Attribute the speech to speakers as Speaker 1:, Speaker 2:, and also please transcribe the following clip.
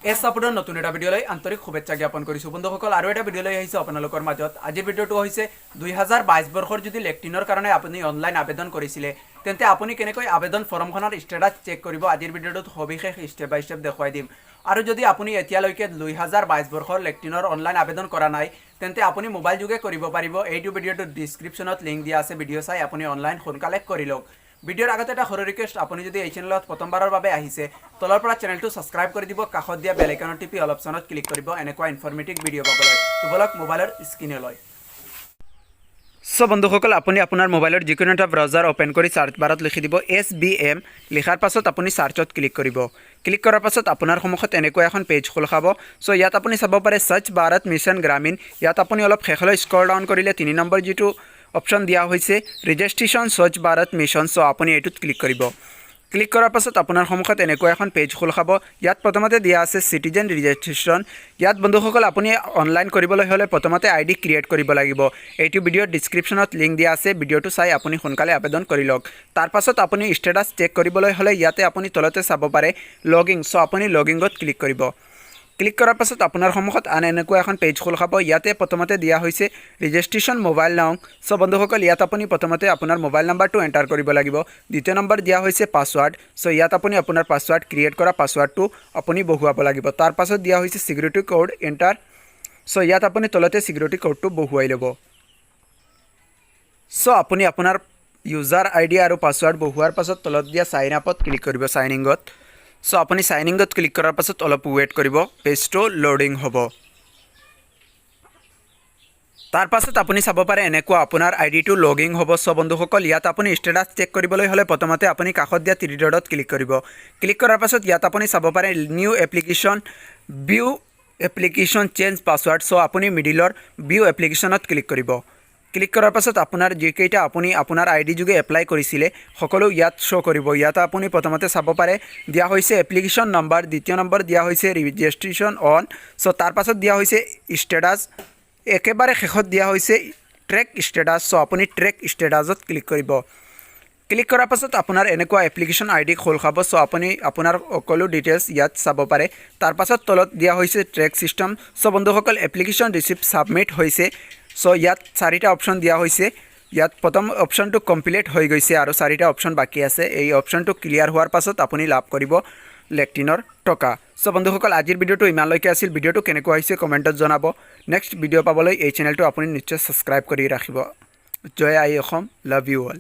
Speaker 1: S ছাপোৰ্টৰ নতুন এটা ভিডিঅ'লৈ আন্তৰিক শুভেচ্ছা জ্ঞাপন কৰিছোঁ। বন্ধুসকল, আৰু এটা ভিডিঅ' লৈ আহিছোঁ আপোনালোকৰ মাজত। আজিৰ ভিডিঅ'টো হৈছে 2022 বৰ্ষৰ যদি লেট্ৰিনৰ কাৰণে আপুনি অনলাইন আবেদন কৰিছিলে, তেন্তে আপুনি কেনেকৈ আবেদন ফৰ্মখনৰ ষ্টেটাছ চেক কৰিব, আজিৰ ভিডিঅ'টোত সবিশেষ ষ্টেপ বাই ষ্টেপ দেখুৱাই দিম। আৰু যদি আপুনি এতিয়ালৈকে 2022 বৰ্ষৰ লেট্ৰিনৰ অনলাইন আবেদন কৰা নাই, তেন্তে আপুনি মোবাইল যোগে কৰিব পাৰিব। এইটো ভিডিঅ'টোৰ ডিছক্ৰিপশ্যনত লিংক দিয়া আছে। ভিডিঅ' চাই আপুনি অনলাইন সোনকালে কৰি লওক। ভিডিঅ'ৰ আগতে এটা সৰু ৰিকুৱেষ্ট, আপুনি যদি এই চেনেলত প্ৰথমবাৰৰ বাবে আহিছে, তলৰ পৰা চেনেলটো ছাবস্ক্ৰাইব কৰি দিব, কাষত দিয়া বেল আইকনত টিপি অল অপশ্যনত ক্লিক কৰিব এনেকুৱা ইনফৰ্মেটিভ ভিডিঅ' পাবলৈ। তো বলক মোবাইলৰ স্ক্ৰীণলৈ। চ' বন্ধুসকল, আপুনি আপোনাৰ মোবাইলৰ যিকোনো এটা ব্ৰাউজাৰ অ'পেন কৰি চাৰ্চ বাৰত লিখি দিব এছ বি এম। লিখাৰ পাছত আপুনি চাৰ্চত ক্লিক কৰিব। ক্লিক কৰাৰ পাছত আপোনাৰ সন্মুখত এনেকুৱা এখন পেজ খোল খাব। চ' ইয়াত আপুনি চাব পাৰে স্বচ্ছ ভাৰত মিছন গ্ৰামীণ। ইয়াত আপুনি অলপ শেষলৈ স্ক্ৰল ডাউন কৰিলে 3 নম্বৰ যিটো অপশ্যন দিয়া হৈছে, ৰেজিষ্ট্ৰেশ্যন স্বচ্ছ ভাৰত মিছন, চ' আপুনি এইটোত ক্লিক কৰিব। ক্লিক কৰাৰ পাছত আপোনাৰ সন্মুখত এনেকুৱা এখন পেজ খোল খাব। ইয়াত প্ৰথমতে দিয়া আছে চিটিজেন ৰেজিষ্ট্ৰেশ্যন। ইয়াত বন্ধুসকল, আপুনি অনলাইন কৰিবলৈ হ'লে প্ৰথমতে আই ডি ক্ৰিয়েট কৰিব লাগিব। এইটো ভিডিঅ'ৰ ডিছক্ৰিপশ্যনত লিংক দিয়া আছে। ভিডিঅ'টো চাই আপুনি সোনকালে আবেদন কৰি লওক। তাৰপাছত আপুনি ষ্টেটাছ চেক কৰিবলৈ হ'লে ইয়াতে আপুনি তলতে চাব পাৰে লগ ইন। চ' আপুনি লগ ইনত ক্লিক কৰিব। ক্লিক কৰাৰ পাছত আপোনাৰ সন্মুখত আন এনেকুৱা এখন পেজ খোল খাব। ইয়াতে প্ৰথমতে দিয়া হৈছে ৰেজিষ্ট্ৰেশ্যন মোবাইল নং। চ' বন্ধুসকল, ইয়াত আপুনি প্ৰথমতে আপোনাৰ মোবাইল নাম্বাৰটো এণ্টাৰ কৰিব লাগিব। দ্বিতীয় নম্বৰ দিয়া হৈছে পাছৱাৰ্ড। চ' ইয়াত আপুনি আপোনাৰ পাছৱাৰ্ড, ক্ৰিয়েট কৰা পাছৱাৰ্ডটো আপুনি বহুৱাব লাগিব। তাৰপাছত দিয়া হৈছে ছিকিউৰিটি ক'ড এণ্টাৰ। চ' ইয়াত আপুনি তলতে ছিকিউৰিটি ক'ডটো বহুৱাই ল'ব। চ' আপুনি আপোনাৰ ইউজাৰ আই ডি আৰু পাছৱাৰ্ড বহুৱাৰ পাছত তলত দিয়া চাইন আপত ক্লিক কৰিব, চাইন ইনত। চ' আপুনি চাইন ইনত ক্লিক কৰাৰ পাছত অলপ ৱেইট কৰিব, পেজটো ল'ডিং হ'ব। তাৰপাছত আপুনি চাব পাৰে এনেকুৱা আপোনাৰ আই ডিটো লগ ইন হ'ব। চ' বন্ধুসকল, ইয়াত আপুনি ষ্টেটাছ চেক কৰিবলৈ হ'লে প্ৰথমতে আপুনি কাষত দিয়া থ্ৰী ডটত ক্লিক কৰিব। ক্লিক কৰাৰ পাছত ইয়াত আপুনি চাব পাৰে new application, view application, change password। So আপুনি মিডিলৰ ভিউ এপ্লিকেশ্যনত ক্লিক কৰিব। ক্লিক কৰাৰ পাছত আপোনাৰ যিকেইটা আপুনি আপোনাৰ আই ডি যোগে এপ্লাই কৰিছিলে, সকলো ইয়াত শ্ব' কৰিব। ইয়াত আপুনি প্ৰথমতে চাব পাৰে দিয়া হৈছে এপ্লিকেশ্যন নম্বৰ, দ্বিতীয় নম্বৰ দিয়া হৈছে ৰেজিষ্ট্ৰেশ্যন অন, চ' তাৰপাছত দিয়া হৈছে ষ্টেটাছ, একেবাৰে শেষত দিয়া হৈছে ট্ৰেক ষ্টেটাছ। চ' আপুনি ট্ৰেক ষ্টেটাছত ক্লিক কৰিব। ক্লিক কৰাৰ পাছত আপোনাৰ এনেকুৱা এপ্লিকেশ্যন আই ডি খোল খাব। চ' আপুনি আপোনাৰ সকলো ডিটেইলছ ইয়াত চাব পাৰে। তাৰপাছত তলত দিয়া হৈছে ট্ৰেক ছিষ্টেম। চ' বন্ধুসকল, এপ্লিকেশ্যন ৰিচিপ্ট ছাবমিট হৈছে। চ' ইয়াত চাৰিটা অপশ্যন দিয়া হৈছে। ইয়াত প্ৰথম অপশ্যনটো কমপ্লিট হৈ গৈছে আৰু চাৰিটা অপশ্যন বাকী আছে। এই অপশ্যনটো ক্লিয়াৰ হোৱাৰ পাছত আপুনি লাভ কৰিব লেট্ৰিনৰ টকা। চ' বন্ধুসকল, আজিৰ ভিডিঅ'টো ইমানলৈকে আছিল। ভিডিঅ'টো কেনেকুৱা হৈছে কমেণ্টত জনাব। নেক্সট ভিডিঅ' পাবলৈ এই চেনেলটো আপুনি নিশ্চয় ছাবস্ক্ৰাইব কৰি ৰাখিব। জয় আই অসম। Love you all.